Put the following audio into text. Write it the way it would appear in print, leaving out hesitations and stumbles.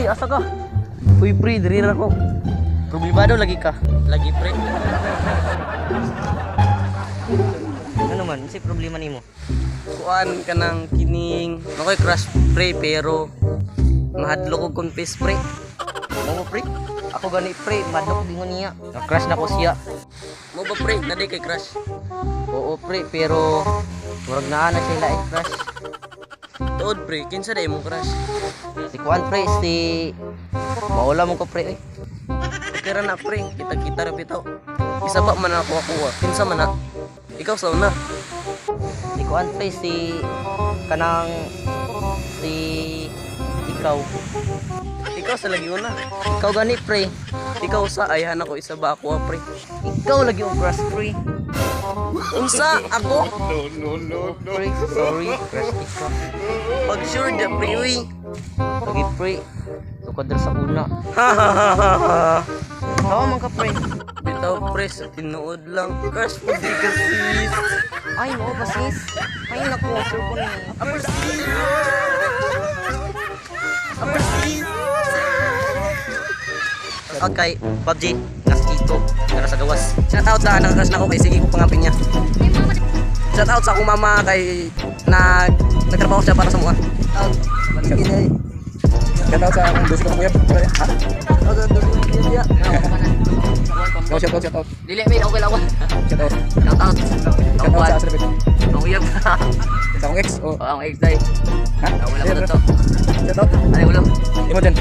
Pre, asa ka? Uy pre, diri ra ko. Problemado lagi ka. Lagi, pre. Ano man, si problema nimo? Kuan ka ng kining ako'y crush, pre, pero mahadlok og confess, pre. Mo pre? Ako gani, pre, madlok dingon niya. Na-crush na ko siya. Mo ba, pre, na di kay crush? Oo pre, pero murag naa na siya laing crush. Tuod, pre, kinsa day imong crush? Si Kuan, pre, si maula mo ko, pre, oy. Okay ra na, pre, kita-kita ra bitaw. Isa pa man ako ako ah. Kinsa man na? Ikaw sa una. Si Kuan, pre, si kanang si ikaw. Ikaw sa lagi una. Ikaw gani, pre. Ikaw sa ayhan ako isa ba ako ah, pre. Ikaw lagi ang crush, pre. Unsa ako? Pre, sorry, crush ikaw. Pag sure da, pre, uy. Lagi, pre. Tukod ra sa una. Ha ha ha ha ha. Tawa man ka, pre. Bitaw, pre, sa tinuod lang. Crush po di ka, sis. Ay, mo ba, sis? Ay nako, sure ko ni. Upper sis. Upper sis. Okay, PUBG, Naskito, nga nasa gawas. Shout out sa nakakas na ako kay sige ko pangapin niya. Shout out sa akong mama kay nagtrabaho siya para sa mga. Out. Shout out sa akong dosi kong kuyab. Ha? Oh, shout out, shout out. Dili, may okay lang. Shout out. Shout out. Shout out sa Asrabet. Ang uyab. Sa akong ex. Oh. Oh, ang ex day. Ha? Wala ko to. Shout out. Ay, wala. Imo dyan.